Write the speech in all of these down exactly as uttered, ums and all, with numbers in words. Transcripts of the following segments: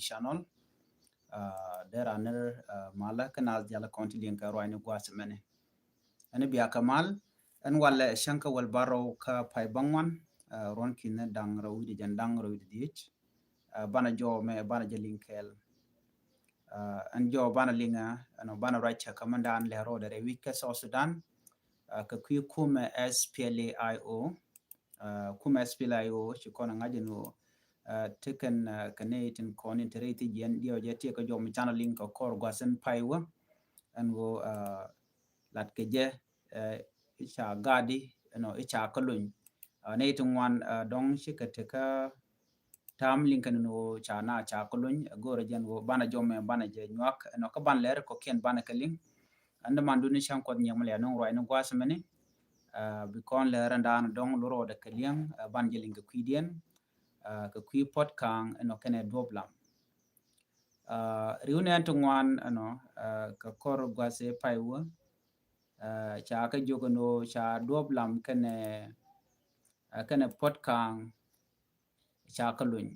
channel. Dee ran nir malä kä nath dial kɔn ti liŋ kɛ ruacni gua̱a̱th mɛni. Ɛn bia kɛ mal ɛn walɛ cäŋ kä wäl barɔw kä pay bäŋuan ruɔn ki̱n daŋ rɛw wi̱cdɛ jɛn daŋ rɛw wi̱cdɛ dhiec. Banɛ jɔw mɛ banɛ jɛ liŋ kɛɛl. Ɛn jɔw banɛ liŋ ɛn banɛ ruac cɛ kä mɛn daan lɛ rɔɔdɛ rɛy wi̱c kä South Sudan. Kɛ kui̱ kumɛ S P L A I O. Kumɛ S P L A I O ci kɔn ŋa̱c ɛn ɣöö ti kɛn kɛ nɛy tin kɔn in te rɛy thi jiɛn diɛw jɛ tiɛ kɛ jɔw mi canɛ liŋ kɛ kɔr gua̱th ɛn pay wä. Ɛn ɣöö lat kɛ jɛ i̱ ca gaadi ɛnɔ i̱ ca kä lony. Nɛy ti ŋuan dɔŋ ci kɛ te kä tam liŋ kɛn ni ɣöö ca na ca kä lony. Go̱o̱rɛ jɛn ɣöö banɛ jɔmɛ banɛ jɛ nyuak ɛnɔ kä ban lɛr kɔkiɛn banɛ kɛ liŋ. Ɛn däman duni cäŋ kuɔth nyiɛm lɛ nɔŋ ruacni gua̱a̱th mɛni. Bi kɔn lɛr ɛn daan dɔŋ lurɔɔdɛ kɛ liŋ ban jɛ liŋ kɛ kui̱diɛn. Kɛ kui̱ puɔ̱t ka̱a̱ŋ ɛnɔ kɛnɛ duɔ̱p lam. Riw nɛn ti ŋuan ɛnɔ kɛ kɔr gua̱th ɛ pay wä. Ca kä jiök ɛn ɣöö ca duɔ̱p lam kɛnɛ kɛnɛ puɔ̱t ka̱a̱ŋ ca kä lony.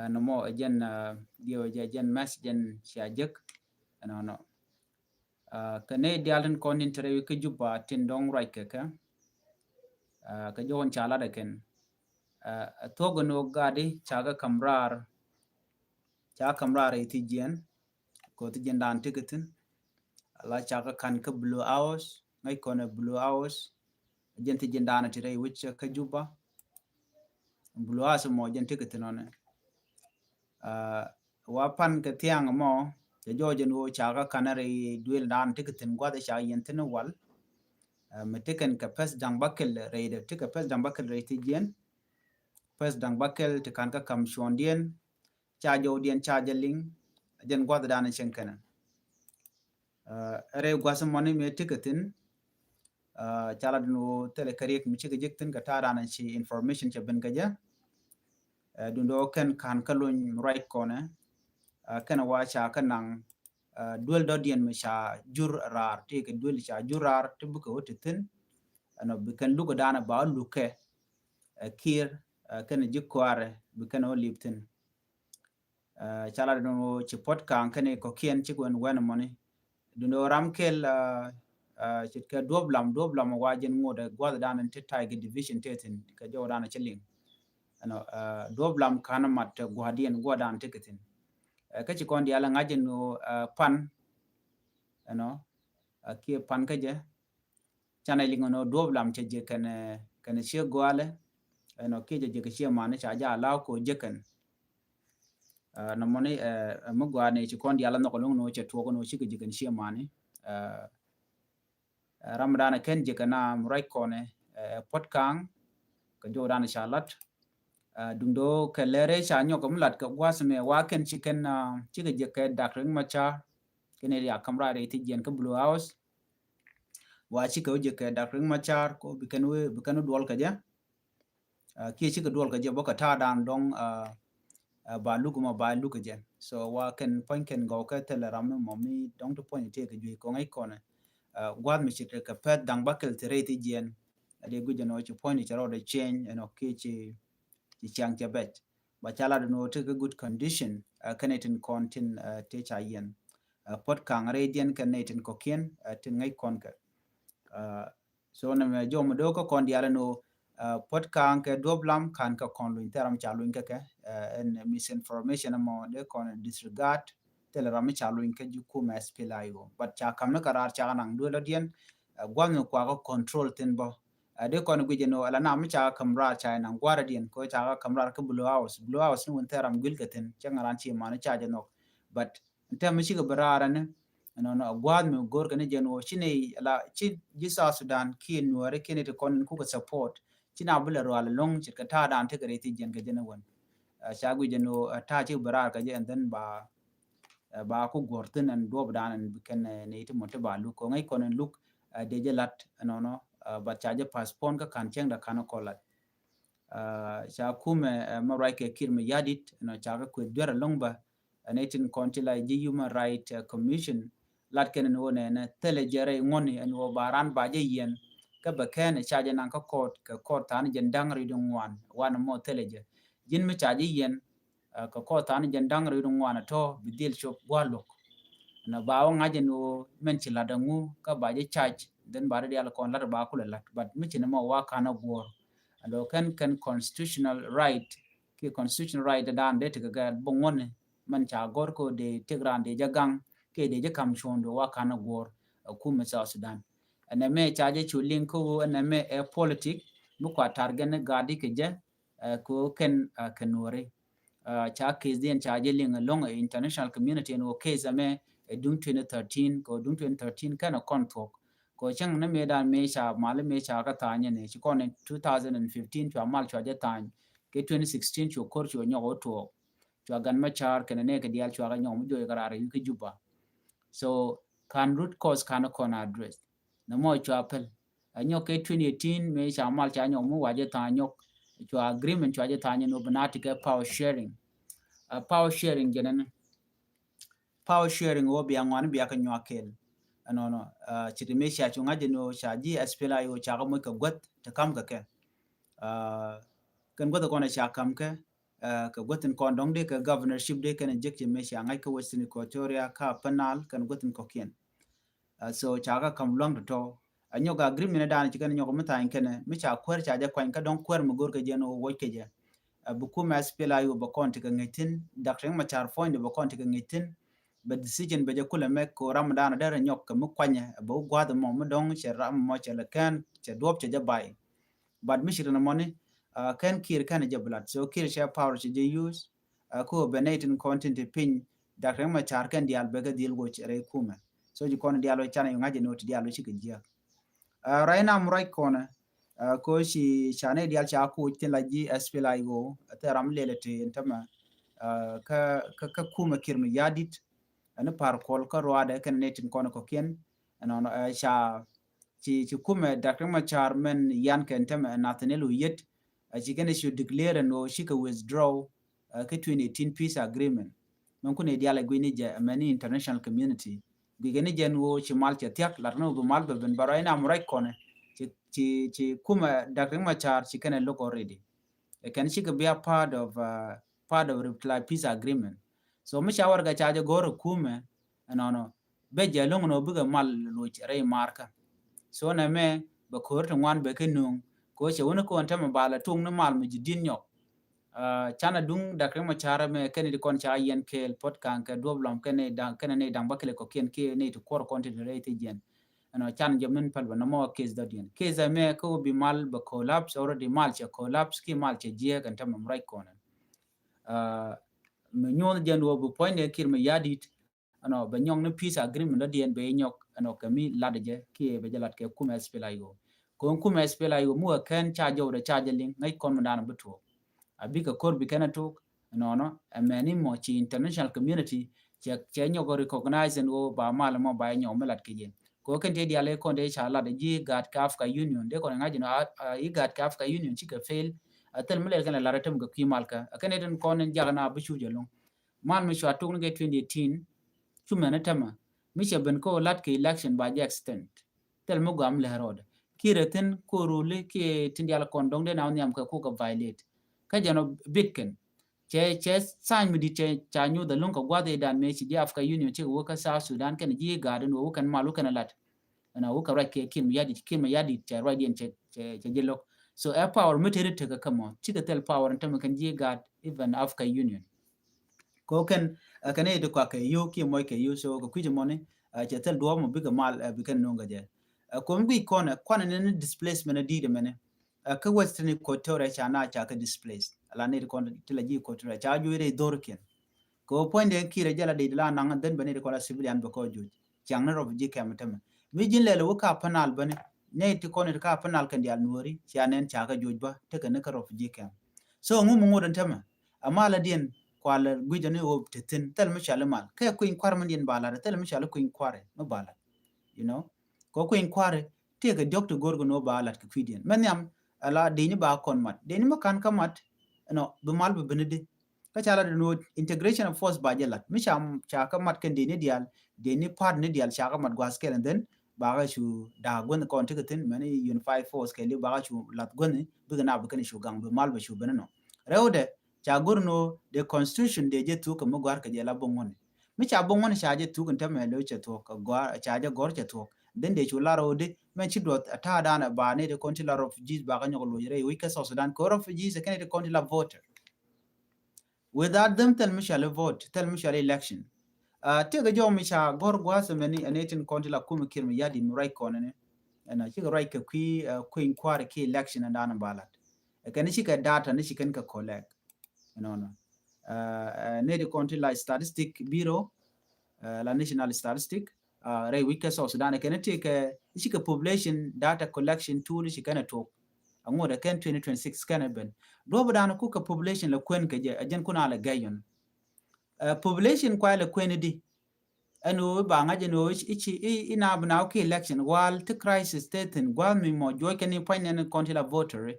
Ɛn mɔ ɛ jɛn diɛw ɛ jɛn mɛs jɛn cia jek ɛnɔnɔ. Kɛ nɛy diaal tin kɔn tin te rɛy wi̱c kä Juba tin dɔ̱ŋ ruac kɛ kɛ kɛ jɔwän ca lat ɛ kɛn. Ɛ thuɔ̱k ɛn ɣöö gaadi ca kä ka̱m raar ca ka̱m raar rɛy thi jiɛn. Kɛ thi jiɛn daan ti kɛ thi̱n. La ca kä ka̱n kä Blue House ŋäc kɔn ɛ Blue House. Jɛn thi jiɛn daan ti rɛy wi̱c kä Juba. Blue House mɔ jɛn ti kɛ thi̱n ɔnɛ. Wa pan kɛ thiaŋ mɔ cɛ jɔɔc ɛn ɣöö ca kä ka̱n rɛy duël daan ti kɛ thi̱n gua̱th ca yɛn thi̱n wal. Mi ti kɛn kɛ pɛth da̱ŋ bäkɛl rɛy dɛ ti kɛ pɛth da̱ŋ bäkɛl rɛy thi jiɛn. Pɛth da̱ŋ bäkɛl ti ka̱n kä ka̱m cuɔ̱ndiɛn. Ca jɔwdiɛn ca jɛ liŋ jɛn gua̱th daan cieŋ kɛnɛ. Rɛy gua̱th mɔni mëë ti kɛ thi̱n. Ca la dun ɣöö thilɛ kɛ riɛk mi cikɛ jek thi̱n kɛ ta̱a̱ daan ci information cɛ ben kɛ jɛ. Dun dɔ̱ kɛn ka̱n kä lony mi ruac kɔnɛ. Kɛn wa ca kä naŋ duel dɔ̱diɛn mi ca jur raar ti kɛ duel ca jur raar ti bikɛ wä ti thi̱n. Ɛnɔ bi kɛn luk daan ba lukɛ kiir kɛn ji̱ kuaarɛ bi kɛn wä lip thi̱n. Ca la dun ci puɔ̱t ka̱a̱ŋ kɛn kɔkiɛn cik wɛn wɛn mɔni. Dun dɔ̱ ram kɛl ce̱tkɛ duɔ̱p lam duɔ̱p lam wa jɛn ŋot ɛ gua̱th daan ti tay kɛ division te thi̱n kɛ jɔw daan ci liŋ. Ɛnɔ duɔ̱p lam ka̱n mat gua̱diɛn gua̱ daan ti kɛ thi̱n. Kä ci kɔn diaal ŋa̱c ɛn ɣöö pan ɛnɔ kiɛ pan kä jɛ. Canɛ liŋ ɛn ɣöö duɔ̱p lam cɛ jɛ kɛn kɛn ciek gua̱a̱lɛ. Ɛnɔ kiɛ jɛ jɛ kɛ ciek mani ca jɛ alaw kɛ ɣöö jɛ kɛn. Nɔmɔni mi gua̱a̱ni ci kɔn diaal nhɔk ɛn ɣöö cɛ tuɔk ɛn ɣöö cikɛ jɛ kɛn ciek mani. Ram dan kɛn jɛ kɛn a mi ruac kɔnɛ puɔ̱t ka̱a̱ŋ kɛ jɔw dan ca lat. Duŋ do̱ kɛ lɛrɛ ca nyɔk mi lat kɛ gua̱a̱th mɛ wa kɛn ci kɛn cikɛ jɛ kɛ Dak Riek Machar. Kɛn ɛ ria ka̱m raar rɛy thi jiɛn kä Blue House. Wa cikɛ wä jɛ kɛ Dak Riek Machar ko bi kɛn wä bi kɛn wä duɔl kɛ jɛ. Kiɛ cikɛ duɔl kɛ jɛ bä kɛ ta̱a̱ dan dɔŋ ba luk ma ba luk kɛ jɛ. So wa kɛn puɔ̱ny kɛn gɔw kɛ thilɛ ram mi mɔ mi dɔŋ ti puɔ̱ny tëë kɛ juey kɔŋ i̱ kɔnɛ. Gua̱th mi ci kɛ pɛth da̱ŋ bäkɛl ti rɛy thi jiɛn. A dee guic ɛn ɣöö ci puɔ̱ny ci rɔɔdɛ ciɛny ɛn ɣöö kiɛ ci ci ciaŋ cɛ bɛc. Ba ca lat ɛn ɣöö ti kɛ good condition kɛn itin kɔn tin ti ca yɛn. Puɔ̱t ka̱a̱ŋ rɛydiɛn kɛn itin kɔ̱kiɛn tin ŋäc kɔn kɛ. So nɛmɛ jɔw mi do̱k kä kɔn diaal ɛn ɣöö puɔ̱t ka̱a̱ŋ kɛ duɔ̱p lam ka̱n kɛ kɔn luny thɛram ca luny kɛ kɛ ɛn misinformation ɛmɔ dee kɔn disregard thilɛ ram mi ca luny kɛ ji̱ kumɛ S P L A I O. But ca ka̱m ni kɛ raar ca kɛ naŋ duël ɔdiɛn gua̱n mi kua kɛ control thin bɔ. Dee kɔn guic ɛn ɣöö ala nam mi ca kɛ ka̱m raar ca kɛ naŋ gua̱r ɔdiɛn kɛ ca kɛ ka̱m raar kä Blue House. Blue House ni wun thɛram guil kɛ thin cɛ ŋa̱ran ci mani ca jɛ nhɔk. But tɛm mi cikɛ bi raar ɛn nɔnɔ a gua̱a̱th mi go̱r kɛ ni jɛn ɣöö ci ni la ci ji̱ South Sudan kiɛ nuɔɔri kiɛ ni ti kɔn in kukɛ support. Ci na bi lɛ rual ɛlɔ̱ŋ ce̱tkɛ ta̱a̱ dan tekɛ rɛy thi jiɛn kɛ jɛn ɛ wän. Ca guic jɛn ɣöö ta̱a̱ cikɛ bi raar kɛ jɛ and then ba ba ku guɔ̱r thin ɛn duɔp dan ɛn bi kɛn ni ti mɔ ti ba luk kɔŋ ɛ kɔn in luk. Dee jɛ lat ɛnɔnɔ but ca jɛ postpone kä ka̱n cɛŋ da ka̱n kɔn lat. Ca kumɛ mɛ ruac kɛ Kiir Mayardit ɛnɔ ca kɛ kueth duer ɛlɔ̱ŋ bä. Ɛn itin kɔn ti la ji̱ Human Right Commission lat kɛn ni wä nɛnɛ thilɛ jɛ rɛy ŋuɔ̱ni ɛn wä ba ran ba jɛ yiɛn. Kä bɛ kɛn ca jɛ naŋ kä kɔɔt kɛ kɔɔt tha̱a̱n jɛ da̱ŋ ri di ŋuan wan mɔ thilɛ jɛ ji̱n mi ca jɛ yiɛn. Kɛ kɔɔth tha̱a̱ŋ jɛn da̱ŋ rɛw wi̱cdɛ ŋuan ɛ tɔ̱ bi dhil cop gua̱a̱r luɔ̱k. Ɛn ba wä ŋa̱c ɛn ɣöö mɛn ci la̱t ɛŋu kä ba jɛ charge, then ba dee diaal kɔn la̱t ba kulɛ la̱t. But mi ci ni mɔ wa ka̱n ɛ guɔ̱ɔ̱r. Ɛn lɔ kɛn kɛn constitutional right, kiɛ constitutional right dan dee tekɛ gɛɛl bä ŋuɔ̱ni mɛn ca gɔ̱r kɛ dee tëk raan dee jɛ gaŋ kiɛ dee jɛ ka̱m cuɔ̱ɔ̱ŋdu wa ka̱n ɛ guɔ̱ɔ̱r ɛ kumɛ South Sudan. Ɛn ɛmɛ ca jɛ cu liŋ kä ɣöö ɛn ɛmɛ ɛ politic mi kua target ni gaadi kɛ jɛ, ɛ, kɛ ɣöö kɛn, ɛ, kɛ Nuɔri. Ɛ, ca case diɛn ca jɛ liŋ ɛlɔ̱ŋ ɛ international community ɛn ɣöö case ɛmɛ ɛ duŋ twenty thirteen, kɛ ɣöö duŋ twenty thirteen kɛn ɛ kɔn thuɔ̱k. Kɛ ɣöö cäŋ ni mëë dan mëë ca mal mëë ca kä tha̱a̱ŋ ɛn ɛ ci kɔn ɛ two thousand and fifteen cua mal cua jɛ tha̱a̱ŋ, kɛ twenty sixteen cua ko̱r cua nyɔk ɣöö tuɔɔk. Cua Gan Macar kɛnɛ nɛɛkɛ diaal cua kɛ nyɔk mi juɔc kɛ raar ɛ wi̱i̱ kä Juba. So ka̱n root cause ka̱n kɔn address. Nɛ mɔ cua pɛl. Ɛ nyɔk kɛ twenty eighteen mëë ca mal ca nyɔk mi wa jɛ tha̱a̱ŋ nyɔk. Cua agreement cua jɛ tha̱a̱ŋ nyɔk bi na ti kɛ power sharing. Ɛ power sharing jɛnɛni. Power sharing wä bia ŋuan bia kɛ nyuak kɛɛl. Ɛnɔnɔ, ɛ, ci ti mëë ca cu ŋa̱c jɛ ni wä ca ji̱ S P L A I O ca kɛ moc kɛ guäth ti kam kɛ kɛ. Ɛ, kɛn guäth kɔn ɛ ca kam kɛ, ɛ, kɛ guäth in kɔn dɔ̱ŋ dee kɛ governorship dee kɛn ɛ jek ci mëë ca ŋa̱c kä Western Equatoria kä Upper Nile kɛn guäth in kɔ̱kiɛn. Ɛ, so ca kɛ kam luaŋ tɔ̱tɔ̱. Ɛ nyɔk agreement dan ci kɛn nyɔk mi tha̱a̱ŋ kɛnɛ mi ca kuäär ca jɛ kuany kä dɔ̱ŋ kuäär mi go̱r kɛ jɛ ni wä wuɔc kɛ jɛ. Ɛ, bi kumɛ S P L A I O bɛ kɔn ti kɛ ŋi̱c thi̱n, Doctor Riek Machar puɔ̱nydɛ bɛ kɔn ti kɛ ŋi̱c thi̱n. Bɛ decision bɛ jɛ kulɛ mɛk kɛ ram dan dɛrɛ nyɔk kɛ mi kuanyɛ, ɛ, bɛ wä gua̱a̱th mɔ mi dɔ̱ŋ cɛ ram mɔ cɛ lɛ kɛn cɛ duɔ̱p cɛ jɛ bay. But mi ci rin mɔni, ɛ, kɛn Kiir kɛn jɛ blood. So Kiir cɛ power cɛ jɛ use, ɛ, ko bɛ nɛy tin kɔn tin ti piny, Doctor Riek Machar kɛn diaal bɛ kɛ dhil woc rɛy kumɛ. So ci kɔn diaal wä canɛ yu ŋa̱c jɛ ni wä ti diaal wä cikɛ jiäk. Ɛ, right now mi ruac kɔnɛ, ɛ, ko ci ca nɛy diaal ca kuc tin la ji̱ S P L A I O, ɛ, thil ram lɛl ti in tämɛ, ɛ, kä, kä, kä kumɛ Kiir Mayardit, ɛ, ni Par Kuol kä Ruadɛ kɛn nɛy tin kɔn kɔ̱kiɛn, ɛnɔnɔ, ɛ, ca, ci, ci kumɛ Doctor Riek Machar mɛn yan kɛn tämɛ, ɛ, Nathaniel Oyet, ɛ, ci kɛn cu declare ɛn ɣöö cikɛ withdraw, ɛ, kä twenty eighteen peace agreement. Mɛn kun i̱ diaal ɛ gui̱ni jɛ, ɛ, mɛn ni international community. Gui̱kɛ ni jɛn ɣöö ci mal cɛ thia̱k, lat ni ɣöö bi mal bɛ ben, but right now mi ruac kɔnɛ, ci, ci, ci kumɛ Doctor Riek Machar ci kɛn ɛ look already. Ɛ kɛn cikɛ bia part of, ɛ, part of reply peace agreement. So mi ca warɛgak ca jɛ go̱r ɛ kumɛ, ɛnɔnɔ, bɛ jɛ lo̱ŋ nɔ bikɛ mal loc rɛy markä. So nɛ mɛ bɛ ko̱r ti ŋuan bɛ kɛ nuŋ. Ko cɛ wuni kɔn tämɛ bal a tuŋ ni mal mi ji̱ di̱n nyɔk. Ɛ, canɛ duŋ Doctor Riek Machar mɛ kɛn ti kɔn ca yɛn kɛɛl puɔt kaŋ kɛ duɔp lɔm kɛn ni daŋ, kɛn ni daŋ bä kɛlɛ kɔ̱kiɛn kiɛ ni ti kuɔr kɔn ti rɛy ti jiɛn. Ɛnɔ can jɛ min pɛl bä nɔmɔ case dɔ̱diɛn. Case mɛ kä wä bi mal bɛ collapse, already mal cɛ collapse ki mal cɛ jiɛk ɛn tämɛ mi ruac kɔn. Ɛ, mi nyuɔth jɛn wä bi puɔ̱nydɛ Kiir Mayardit, ɛnɔ, bɛ nyɔk ni peace agreement dɔ̱diɛn bɛ nyɔk, ɛnɔ, kɛ mi lat jɛ kiɛ bɛ jɛ lat kɛ kumɛ S P L A I O. Kɔn kumɛ S P L A I O mi wä kɛn ca jɔwdɛ ca jɛ liŋ ŋäc kɔn mi da̱a̱n bi tuɔɔk. A bikɛ ko̱r bi kɛn a tuɔɔk, ɛnɔnɔ, ɛ mɛni mɔ ci international community cɛ, cɛ nyɔk recognize ɛn ɣöö ba mal mɔ ba nyɔk mi lat kɛ jɛ. Kɛ kɛn tëë diaal ɛ kɔn dee ca lat ji̱ gaat kɛ Africa Union dee kɔn ŋa̱c ɛn ɣöö, a, a, i̱ gaat kɛ Africa Union cikɛ fail. A thil mi lɛl kɛn a lat a tem kɛ kui̱ mal kä. A kɛn ɛ tin kɔn in jak na bi cu jɛ loŋ. Mal mi cua tok ni kɛ twenty eighteen, cu mɛn tämɛ. Mi cɛ ben ko lat kɛ election ba jɛ extend. Thil mi guam lɛ rɔɔdɛ. Kiɛ rɛ thin ko ruli kiɛ tin dial kɔn dɔŋ dee na nhiam kɛ ko kɛ violate. Kä jɛn ɔ bit kɛn. Cɛ, cɛ sign mi dit cɛ, ca nyuth a luŋ kɛ guath idan mi ci ji̱ Africa Union ci kɛ wä kä South Sudan kɛn ji̱ gaat in wä wä kɛn mal wä kɛn lat. Ɛn a wä kɛ ruac kɛ Kiir Mayardit, Kiir Mayardit cɛ ruac diɛn cɛ, cɛ, cɛ ji̱ lo̱k. So ɛ power mi teri tekɛ kä mɔ, cikɛ thil power in tämɛ kɛn ji̱ gaat even Africa Union. Ko kɛn, ɛ, kɛn i̱ ti kɔakɛ yio̱w kiɛ mɔckɛ yio̱w, so kɛ kui̱c mɔni, ɛ, cɛ thil duɔ̱ɔ̱p mɔ bikɛ mal, ɛ, bikɛ no̱o̱ŋ kɛ jɛ. Ɛ, kom guic kɔn ɛ, kɔn ɛ ni displacement ɛ di̱i̱t ɛmɛni. Ɛ, kä Western Equatoria ca na ca kɛ displace. Ala ni ti kɔn ti la ji̱ Equatoria ca juɔc rɛy dhorkiɛn. Kɛ ɣöö puɔ̱nydɛ Kiir ɛ jɛ la dee la naŋ, then bɛ ni ti kɔn la civilian bɛ kɔ juɔc. Ciaŋ ni refugee camp tämɛ. Mi ji̱n lɛl wä ka Upper Nile bäni. Nɛy ti kɔn ti ka Upper Nile kɛn diaal Nuɔri, cia nɛn ca kɛ juɔc bä, tekɛ ni kä refugee camp. So ŋu mi ŋot ɛn tämɛ? Ɛ mal adiɛn, kualɛ guic ani ɣöö te thi̱n, thil mi cɔal i̱ mal. Kɛ kui̱ny kua̱r mi diɛn ba lat, thil mi cɔal i̱ kui̱ny kua̱r mi ba lat. You know? Kɛ kui̱ny kua̱r, tëëkɛ diɔ̱k ti go̱r kɛ ni ɣöö ba lat kɛ kui̱diɛn. Mɛ nhiam, ala dini ba kɔn mat. Dini mi kan kä mat, ɛnɔ, bi mal bi bini di. Kä ca lat ni ɣöö integration of force ba jɛ lat. Mi ca, ca kä mat kɛn dini diaal, dini part ni diaal ca kä mat gua̱a̱th kɛl, and then ba kä cu da̱a̱k guänh kɔn ti kɛ thi̱n, mɛni unified force kɛli ba kä cu lath guänh, bikɛ na bi kɛn cu gaŋ, bi mal bi cu bini nɔ. Rɛwdɛ, Ca go̱r ni ɣöö dee constitution dee jɛ thuk kɛ mi gɔ̱a̱r kɛ jɛ la bo̱ŋ ŋuɔ̱ni. Mi ca bo̱ŋ ŋuɔ̱ni ca jɛ thuk in tämɛ lo̱c cɛ thuɔ̱k kɛ gɔ̱a̱r, ca jɛ gɔ̱r cɛ thuɔ̱k. Then dee cu lar ɣöö di mɛn ci duɔth a ta̱a̱ dan a ba ni ti kɔn ti la refugees ba kä nyɔk lo̱c rɛy wi̱c kä South Sudan kɛ refugees kɛn ti kɔn ti la voter. Without them, thil mi cɔal i̱ vote, thil mi cɔal i̱ election. Uh, tëëkɛ jɔw mi ca gɔ̱r gua̱a̱th mɛni ɛn ɛ tin kɔn ti la kum Kiir Mayardit mi ruac kɔn ni. Ɛn a cikɛ ruac kɛ kui̱, uh, kui̱ny kua̱r ki election ɛn da̱a̱n ba lat. Ɛ kɛn cikɛ data ni ci kɛn kɛ collect. Ɛnɔnɔ. Uh, uh, nɛ ti kɔn ti la Statistic Bureau, uh, la National Statistic, uh, rɛy wi̱c kä South Sudan. Ɛ kɛn ti kɛ, cikɛ population data collection tool ci kɛn ɛ tuɔk. Aŋot ɛ kɛn twenty twenty-six kɛn ɛ ben. Duɔ̱p dan ku kɛ population lɛ kuɛn kɛ jɛ, ɛ jɛn kun a lɛ gɛy yɔn. Uh, population kuay lɛ kuɛn di. Ɛn ɣöö ba ŋa̱c ɛn ɣöö i̱, i̱, i̱, i̱ na bi na wä ki election, wal ti crisis te thin, gua̱a̱th mi mɔ juɔc kɛn i̱ pua̱ny nɛn kɔn ti la voter.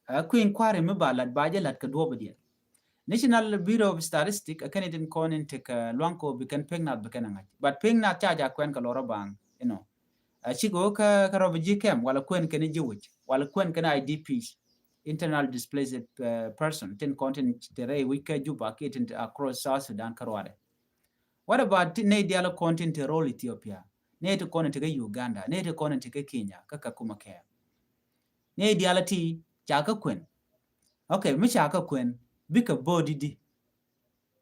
Ɛ kui̱ny kua̱ri mi ba lat, ba jɛ lat kɛ duɔ̱p diɛn. National Bureau of Statistics, ɛ kɛn itin kɔn in tekɛ luaŋ kɔ bi kɛn pek nath bi kɛn a ŋa̱c. But pek nath ca ja kuɛn kɛ lɔrɔ baŋ, you know. Ɛ cik ɣöö kä, kä refugee camp, wala kuɛn kɛn ji̱ wi̱c, wala kuɛn kɛn I D Ps, internal displaced, uh, person, tin kɔn tin te rɛy wi̱c kä Juba kiɛ tin across South Sudan kä ruadɛ. What about ti, nɛy diaal kɔn tin te rol Ethiopia? Nɛy ti kɔn in te kä Uganda? Nɛy ti kɔn in te kä Kenya? Kä Kakuma kɛ? Nɛy diaal ti ca kä kuɛn. Okay, mi ca kä kuɛn, bikɛ vote di.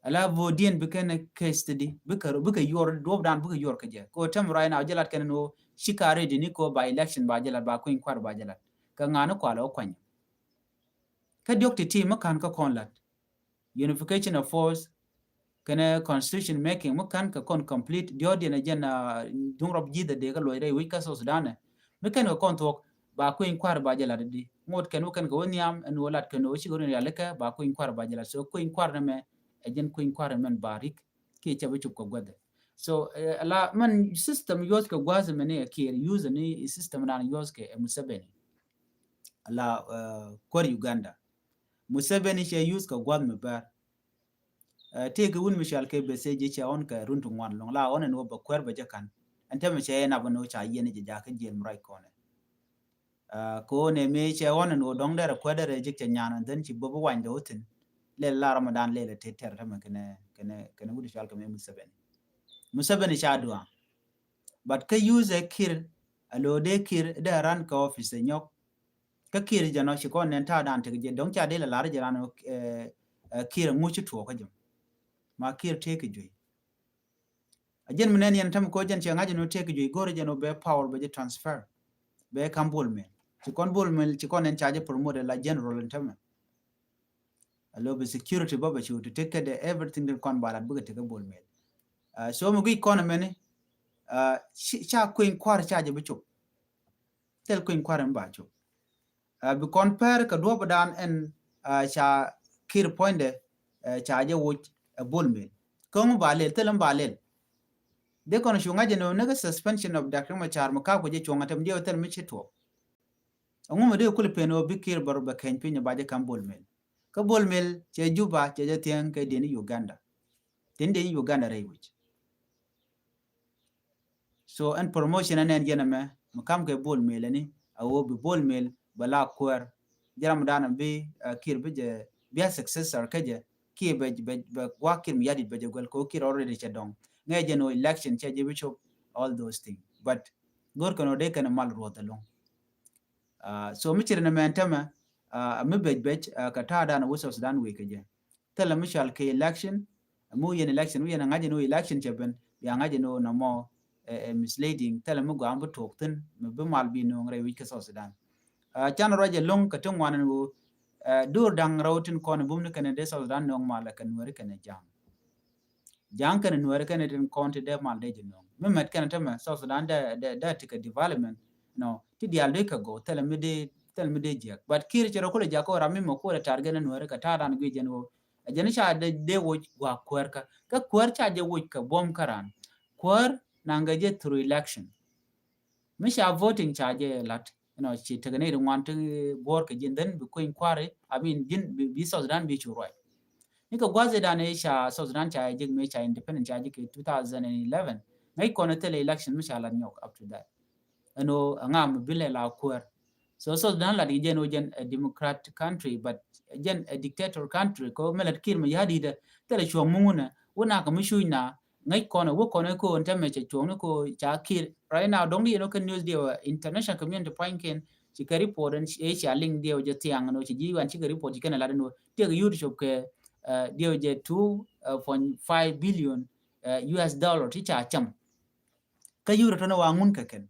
Ala vote diɛn bikɛ nɛ case di, bikɛ, bikɛ yuɔr, duɔp dan bikɛ yuɔr kɛ jɛ. Kɛ ɣöö tɛm right now, jɛ lat kɛn ni ɣöö ci ka ready ni kɛ ɣöö ba election ba jɛ lat, ba kui̱ny kua̱r ba jɛ lat. Kɛ ŋa̱ni kualɛ wä kuany. Kä diɔk ti ti mi ka̱n kä kɔn lat. Unification of force, kɛnɛ constitution making, mi ka̱n kɛ kɔn complete, diɔ̱ɔ̱diɛn ɛ jɛn, ah, duŋ rɔp ji̱th ɛ dee kä luɔc rɛy wi̱c kä South Sudan ɛ. Mi kɛn kɛ kɔn thuɔ̱k, ba kui̱ny kua̱r ba jɛ lat di. Ŋot kɛn wä kɛn kɛ wä nhiam, ɛn wä lat kɛn wä cikɛ run rialikä, ba kui̱ny kua̱r ba jɛ lat. So kui̱ny kua̱r ni mɛ, ɛ jɛn kui̱ny kua̱r ni mɛn ba rik, kiɛ cɛ bi cop kɛ guäthɛ. So, eh, la mɛn system yuɔth kɛ gua̱th mɛn ni ɛ Kiir, use ni system dan yuɔth kɛ ɛ Museveni. La, eh, kuäär Uganda. Museveni cɛ use kɛ gua̱th mi bär. Eh, tëëkɛ wun mi cɔal kɛ Besigye cɛ ɣɔn kɛ run ti ŋuan lɔŋ la ɣɔn ɛn ɣöö bɛ kuɛɛr bɛ jɛ ka̱n. Ɛn tɛmɛ cɛ ɛn abä ni ɣöö ca yiɛn jɛ jakä jiɛn mi ruac kɔnɛ. Eh, kɛ ɣöö nɛ mëë cɛ ɣɔn ɛn ɣöö dɔ̱ŋ derɛ kuɛɛr derɛ jek cɛ nyan and then ci bä bi wany dɔ̱ wä thi̱n. Lɛl la Ramadan lɛl ɛ tëë tɛr tɛmɛ kɛnɛ, kɛnɛ, kɛnɛ wut cɔal kɛ mëë Museveni. Museveni ca dua̱a̱ŋ. But kä use ɛ Kiir, a lo̱o̱ dee Kiir dee ran kɛ office ɛ nyɔk. Kä Kiir jɛ nɔ ci kɔn nɛn ta̱a̱ dan tek jɛ dɔ̱ŋ ca dee la lar jɛ ran, eh, eh, Kiir ŋuc ci tuɔɔk kä jɛ. Ma Kiir tëëk kɛ juey. A jɛn mi nɛn yɛn tɛm kɔ jɛn cɛ ŋa̱c jɛ nɔ tëëk kɛ juey go̱rɛ jɛ nɔ bɛ power bɛ jɛ transfer. Bɛ kam Bol Mel. Ci kɔn Bol Mel ci kɔn nɛn ca jɛ promote la general in tɛmɛ. A lo bi security bä bɛ ci wut ti tek kɛ dee everything din kɔn ba lat bikɛ tek kɛ Bol Mel. Ah, so mi guic kɔn mɛni, ah, ci, ca kui̱ny kua̱r ca jɛ bi cop. Thil kui̱ny kua̱r in ba cop. Ah, bi kɔn pɛr kɛ duɔp dan ɛn, ah, ca Kiir puɔ̱nydɛ, eh, ca jɛ woc, eh, Bol Mel. Kä ŋu ba lɛl, thil in ba lɛl. Dee kɔn cu ŋa̱c ɛn ɣöö ni kɛ suspension of Doctor Machar mi kak ku jɛ cuɔ̱ŋ a tɛm diɛw thil mi ci tuɔɔk. Ɛŋu mi dee kul pen ɣöö bi Kiir bä rɔ bɛ keny piny ba jɛ kam Bol Mel. Kä Bol Mel cɛ Juba cɛ jɛ thiäŋ kɛ diɛn Uganda. Tin diɛn Uganda rɛy wi̱c. So ɛn promotion ɛn ɛn yɛn ɛmɛ mi kam kɛ Bol Mel ɛni a ɣöö bi Bol Mel bɛ la kuäär. Jɛ ram dan bi, uh, Kiir bi jɛ bi a successor kä jɛ kiɛ bɛ, bɛ, bɛ gua̱a̱k Kiir mi yadit bɛ jɛ guɛl kɛ ɣöö Kiir already cɛ dɔŋ. Ŋɛ jɛ nɔ election cɛ jɛ bi cop all those things. But go̱r kɛn ɔ dee kɛn mal ruɔth ɛlɔŋ. Ah, so mi ciri ni mɛn tämɛ, ah, mi bec bec, ah, kɛ ta̱a̱ dan wä South Sudan wek kɛ jɛ. Thilɛ mi cɔal kɛ election, mi wä yɛn election, wä yɛn a ŋa̱c ni wä election cɛ ben, bia ŋa̱c ni wä nɔmɔ, eh, eh, misleading, thilɛ mi gɔaa mi bi tuɔɔk thi̱n, mi bi mal bi nööŋ rɛy wi̱c kɛ South Sudan. Ah, can ruac ɛlɔŋ kɛ ti ŋuan ni wä, eh, do̱r da̱ŋ rɛw tin kɔn bum ni kɛn dee South Sudan nööŋ mal kɛ Nuɛri kɛn ja̱a̱ŋ. Ja̱a̱ŋ kɛn Nuɛri kɛn tin kɔn ti dee mal dee ji̱ nööŋ. Mi mɛt kɛn tämɛ South Sudan dee, dee, dee ti kɛ development. No, ti diaal dee kɛ go̱o̱k, thilɛ mi dee, thilɛ mi dee jiäk. But Kiir cɛ rɔ kulɛ jakä ram mi mɛ kulɛ tar gɛn Nuɛri kɛ ta̱a̱ dan guic jɛn ɣöö. A jɛn ca dee, dee woc gua̱a̱k kuäär kä. Kä kuäär ca jɛ woc kɛ buɔ̱m kä ran. Kuäär naŋ gɛ jɛ through election. Mi ca voting ca jɛ lat, you know, ci tekɛ nɛy ti ŋuan ti guɔ̱ɔ̱r kɛ ji̱n, then bi kueny kua̱ri, I mean, ji̱n bi, bi South Sudan bi cu ruac. Ni kɛ gua̱th idan i̱ ca South Sudan ca jek mi ca independent ca jek kɛ two thousand and eleven. Ŋäc kɔn thilɛ election mi ca lat nyɔk up to that. Ɛn ɣöö ɛŋa mi bi lɛ la kuäär. So South Sudan lat kɛ jɛn wä jɛn a democratic country, but jɛn a dictator country. Kɛ mɛ lat Kiir Mayardit thilɛ cuɔ̱ŋ mi ŋunɛ wä na kɛ mi cuc na ŋäc kɔn wä kɔn ko ɛn tämɛ cɛ cuɔ̱ŋ ni ko ca Kiir. Right now dɔŋ di yɛn wä kɛ news diɛ wä international community pua̱nykiɛn ci kɛ report ɛn ci a liŋ diɛ wä jɛ thiaŋ ni wä ci ji̱ wan ci kɛ report ci kɛn lat ni wä tiɛk yut cop kɛ diɛ wä jɛ two point five billion U S dollar ti ca cam. Kä yurɛ tɔnɛ wa ŋun kɛ kɛn.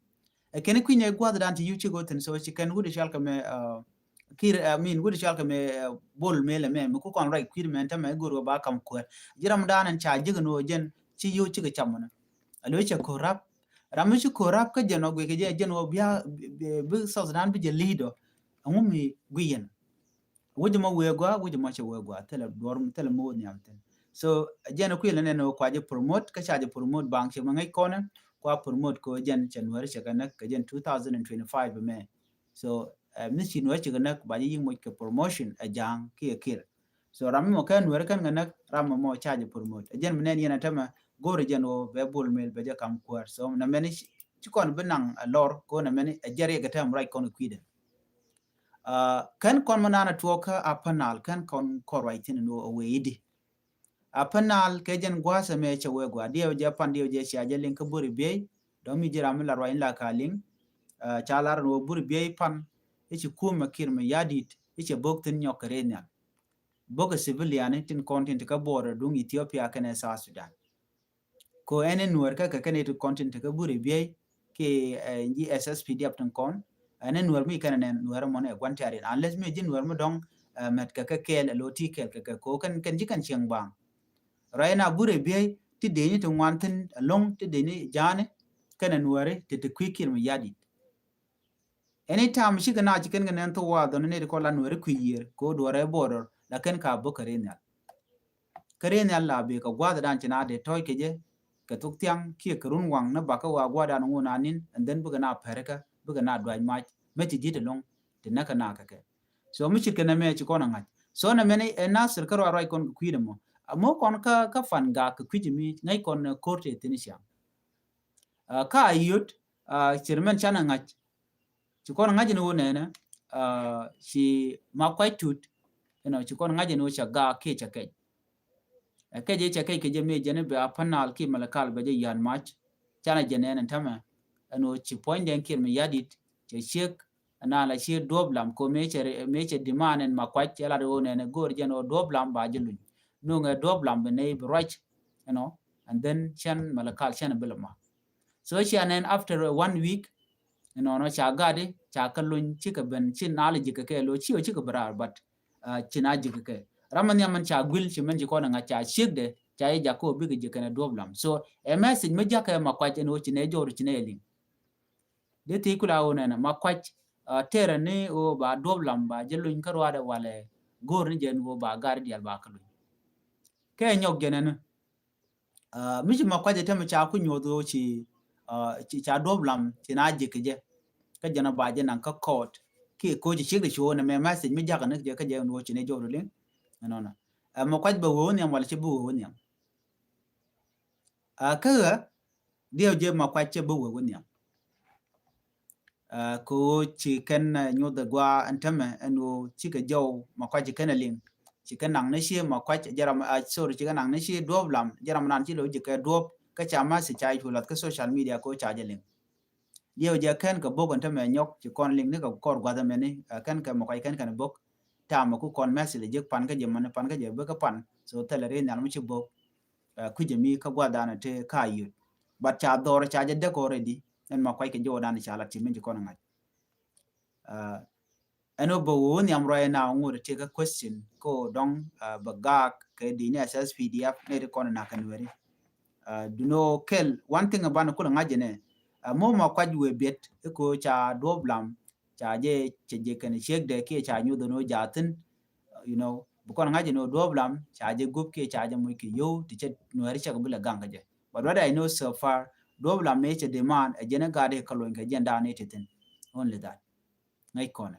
Ɛ kɛn kui̱nyɛ gua̱th dan ti yu ci go thin so ci kɛn wut ical kɛ mɛ Kiir, I mean, wut ical kɛ mɛ Bol Mel ɛmɛ mi ku kɔn ruac kui̱r mɛ tämɛ igo̱r wä ba kam kuäär. Ji̱ ram dan ɛn ca ji̱k ni wä jɛn ci yu cikɛ cam wä nɛ. Alo cɛ ko̱r rap. Ram mi ci ko̱r rap kä jɛn wä guic kɛ jɛn wä bia bi South Sudan bi jɛ li̱i̱dɔ. Ɛŋu mi gui̱ yɛn. Wi̱c mɔ wee gua, wi̱c mɔ cɛ wee gua, thilɛ duɔr, thilɛ mo̱o̱ nhiam thin. So jɛn kuil nɛn wä kua jɛ promote, kä ca jɛ promote baŋ cɛ mɛ ŋäc kɔnɛ, kua promote ko jɛn cɛ nuɛri cɛ kɛ näk kɛ jɛn two thousand and twenty-five mɛ. So mi ci nuɛri cɛ kɛ näk ba jɛ yi̱ moc kɛ promotion ɛ ja̱a̱ŋ kiɛ Kiir. So ram mi mɔ kɛ nuɛri kɛn kɛ näk, ram mɔ mɔ ca jɛ promote. Ɛ jɛn mi nɛn yɛn ɛ tämɛ go̱o̱rɛ jɛn wä bɛ Bol Mel bɛ jɛ kam kuäär. So nɛ mɛni ci kɔn bi naŋ ɛ lɔr ko nɛ mɛni ɛ jɛ riɛk ɛ tɛm ruac kɔn kɛ kui̱dɛ. Kɛn kɔn mɛ naan a tuɔɔk kä Upper Nile kɛn kɔn kɔn ruac thi̱n ni wä a wee i̱di. Upper Nile kɛ jɛn gua̱a̱th ɛmɛ cɛ wee gua̱a̱ diɛw jɛ pan diɛw jɛ cia jɛ liŋ kä Buri Biey. Dɔ̱ŋ mi ji̱ ram mi la ruac in la ka liŋ. Ca lar ni wä Buri Biey pan i̱ ci kumɛ Kiir Mayardit i̱ cɛ bo̱k thi̱n nyɔk kɛ rɛy nhial. Bo̱k ɛ civilian i̱ tin kɔn tin ti kä border duŋ Ethiopia kɛnɛ South Sudan. Ko ɛn in nuɔr kä kɛ kɛn it kɔn tin tekɛ Buri Biey ki ji̱ S S P D F tin kɔn. Ɛn in nuɔr mi kɛn nɛn nuɔr mɔn ɛ guan tɛrin unless mi ji̱ nuɔr mi dɔŋ mɛt kɛ kɛ kɛɛl ɛ lo ti kɛɛl kɛ kɛ ko kɛn kɛn ji̱ kɛn cieŋ baŋ. Rɔy na Buri Biey ti deni ti ŋuan thin ɛlɔŋ ti deni ja̱a̱ni kɛn ɛ nuɔri ti ti kui̱ Kiir Mayardit. Anytime cikɛ na ci kɛn kɛ nɛn thok wa dhɔn ni ti kɔ la nuɛri kui̱ yiër ko duɔrɛ border la kɛn ka bok kɛ ri nhial. Kɛ ri nhial la bi kɛ gua̱th dan ci na dee tɔc kɛ jɛ kɛ thok thiaŋ kiɛ kɛ run waŋ ni bakä wa gua̱th dan ŋun a nin and then bikɛ na pɛrikä bikɛ na duac mac mɛ ci ji̱t ɛlɔŋ ti näkä na kɛ kɛ. So mi cit kɛ nɛ mɛ ci kɔn a ŋa̱c so nɛ mɛni ɛ Nasir kä ruac ruac kɔn kɛ kui̱dɛ mɔ. Mɔ kɔn kä kä fan gak kɛ kui̱c mi ŋäc kɔn ko̱r tɛ thin ciaŋ. Kä a yot cir mɛn can a ŋa̱c. Ci kɔn ŋa̱c ni wä nɛnɛ ci ma kuac tut. Inɔ ci kɔn ŋa̱c ni wä ca gaak kiɛ ca kɛc. Ɛ kɛc i̱ ca kɛc kɛ jɛ mëë jɛn i̱ bɛ a Upper Nile kiɛ Malakal bɛ jɛ yan mac. Can a jɛ nɛn ɛn tämɛ ɛn wä ci puɔ̱ny dɛn Kiir Mayardit cɛ ciek. Ɛn a la ci duɔp lam ko mëë cɛ mëë cɛ demand ɛn ma kuac cɛ lat wä nɛnɛ go̱o̱r jɛn wä duɔp lam ba jɛ luny. Nuŋɛ duɔp lam bɛ nɛy bi ruac. Inɔ and then cɛn Malakal cɛn a bi lɛ ma. So cia nɛn after one week. Inɔnɔ ca gat i̱ ca kä luny cikɛ ben ci nal ji̱ kɛ kɛ lo ci ɔ cikɛ bi raar but ci na ji̱ kɛ kɛ. Ram mɛ nhiam mɛn ca guil ci mɛn ci kɔn ŋa̱c ca ciek dɛ ca i̱ jak kɛ ɔ bikɛ ji̱ kɛn ɛ duɔp lam so ɛ message mɛ jakɛ ma kuac ɛn ɔ ci nɛ jɔr ci nɛ liŋ. Dee thiec kula ɣöö nɛnɛ ma kuac tɛrɛ ni ɣöö ba duɔp lam ba jɛ luny kä ruaadɛ walɛ go̱o̱r ni jɛ ni ɣöö ba gat i̱ diaal ba kä luny. Kɛ nyɔk jɛ nɛnɛ. Mi ci ma kuac ɛ tɛmɛ ca ku nyuɔth ɣöö ci ci ca duɔp lam ci na ji̱ kɛ jɛ. Kä jɛn ɔ ba jɛ naŋ kä court kiɛ ko̱ ci ciek di ci ɣöö nɛ mɛ message mi jakä ni jɛ kä jɛ ni ɣöö ci ni jɔw di liŋ. Ɛnɔnɔ ɛ ma kuac bɛ wee wä nhiam walɛ ci bi wee wä nhiam. Kä ɣä diɛw jɛ ma kuac cɛ bi wee wä nhiam. Kɛ ɣöö ci kɛn nyuɔth ɛ gua ɛn tämɛ ɛn ɣöö cikɛ jɔw ma kuac ci kɛn ɛ liŋ. Ci kɛn naŋ ni ci ma kuac jɛ ram, sorry, ci kɛn naŋ ni ci duɔp lam jɛ ram nan ci lo̱c jɛ kɛ duɔp kä ca ma ci ca i̱ cu lath kä social media kɛ ɣöö ca jɛ liŋ. Diɛw jɛ kɛn kɛ bok ɛn tämɛ nyɔk ci kɔn liŋ ni kɛ kɔr gua̱th ɛmɛni kɛn kɛ ma kuac kɛn kɛn bok. Tamɛ ku kɔn message jek pan kä jɛ mani pan kä jɛ bek kä pan so thilɛ ri nhial mi ci bok. Kui̱c jɛ mi kä gua̱th danɛ te ka yut. But ca dhɔr ca jɛ dek already. Ɛn ma kuac kɛ jɛ wä danɛ ca lat ci min ci kɔn ŋa̱c. Ɛn wä bä wä wä nhiam ruac na ŋot ti kä question ko dɔŋ bä gak kɛ di ni S S P D F ni ti kɔn na kɛ nueri. Duno kel one thing ban kul ŋa̱c jɛ nɛ. Mo ma kuac wee biet ko ca duɔp lam ca jɛ cɛ jɛ kɛn ciek dɛ kiɛ ca nyuth ni wä jathin. You know, bi kɔn ŋa̱c ni wä duɔp lam ca jɛ gup kiɛ ca jɛ muc kɛ yow ti cɛ nuɛri cɛ kɛ bi lɛ gaŋ kɛ jɛ. But what I know so far duɔp lam mi cɛ demand ɛ jɛn ɛ gat i̱ kɛ luny kɛ jɛn da̱a̱n i̱ ti thin. Only that. Ŋäc kɔnɛ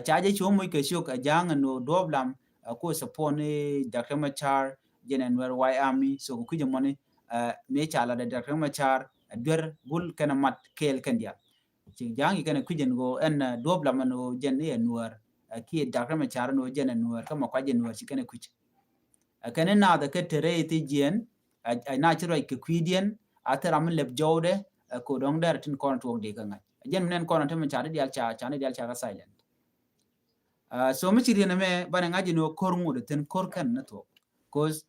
ca jɛ ci wä muc kɛ ciök ɛ ja̱a̱ŋ ni wä duɔp lam. Ku support ni Doctor Machar jɛn ɛ nuɛr White Army so kɛ kui̱c ɛmɔni. Mi ca la dɛ Doctor Machar ɛ duer gul kɛn ɛ mat kɛɛl kɛn diaal. Ci ja̱a̱ŋ ci kɛn ɛ kui̱c ɛn ɣöö ɛn duɔ̱ɔ̱p lamɛn ɣöö jɛn i̱ ɛ Nuäär. Kiɛ Dak Riek Machar ɛn ɣöö jɛn ɛ Nuäär kä Makuac ɛ Nuäär ci kɛn ɛ kui̱c. Ɛ kɛn i̱ naath ɛ kɛ te rɛy thi̱jiɛn ɛ na ci ruac kɛ kui̱diɛn a thil ram mi lɛp jɔwdɛ. Ɛ kɛ dɔ̱ŋ dɛr tin kɔn tuɔɔk dee kä ŋa̱c ɛ jɛn mi nɛn kɔn ɛ te Machar i̱ diaal ca ca ni diaal ca kä silent. So mi ci riɛn ɛmɛ banɛ ŋa̱c ɛn ɣöö ko̱r ŋot ɛ thi̱n ko̱r kɛn ni thuɔ̱k. Cause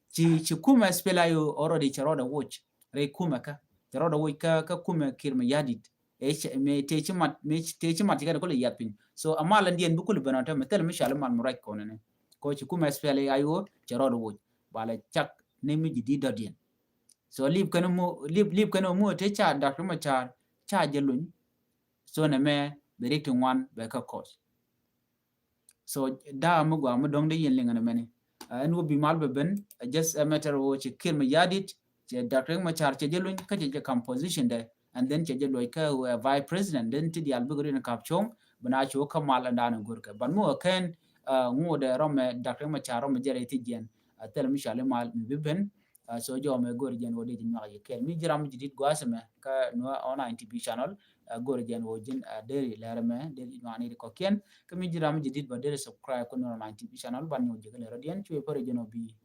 ci ci kumɛ SPLA-IO already cɛ rɔɔdɛ woc rɛy kumɛ kä cɛ rɔɔdɛ woc kä kä kumɛ Kiir Mayardit. Mëë tëë ci mat mëë tëë ci mat ci kɛn kulɛ yiath piny. So a mal ɛn diɛn bi kulɛ ben ɔn tɛmɛ thil mi cɔal i̱ mal mi ruac kɔn ɛnɛ. Kɔ ci kumɛ SPLA-IO cɛ rɔɔdɛ woc balɛ cak ni mi ji̱ di̱t dɔ̱diɛn. So lip kɛn mu lip lip kɛn mu tëë ca Dak Riek Machar ca jɛ luny. So nɛ mɛ bɛ rik ti ŋuan bɛ kä kɔs. So daa mi gua mi dɔŋ de yin liŋ ni mɛni. Ɛn wä bi mal bɛ ben just a matter wä ci Kiir Mayardit cɛ Dak Riek Machar cɛ jɛ luny kä cɛ jɛ kam position dɛ. And then cɛ jɛ luɔc kä wä vice president then ti dial bik rin kap cɔŋ. Bina ci wä kä mal ɛn daa ni gor kɛ ban mi wä kɛn ŋu dɛ rɔmɛ Dak Riek Machar rɔmɛ jɛ rɛ ti jiɛn. Thil mi cɔal i̱ mal mi bi ben. So jɔmɛ gor jɛn wä dee ji̱ nyuak yɛ kɛl mi ji̱ ram ji̱ dit gua̱a̱th ɛmɛ kä Nuer Online T V channel. Gor jɛn wä ji̱n deri lɛr ɛmɛ deri nyuak ni di kɔkiɛn kä mi ji̱ ram ji̱ dit bä deri subscribe kä Nuer Online T V channel ban nyuak ji̱ kä lɛr diɛn cuɛ pär jɛn wä bi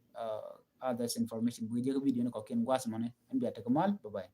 others information bi ji̱ kä video ni kɔkiɛn gua̱a̱th ɛmɛ ni ɛn bia tek mal. Bye bye.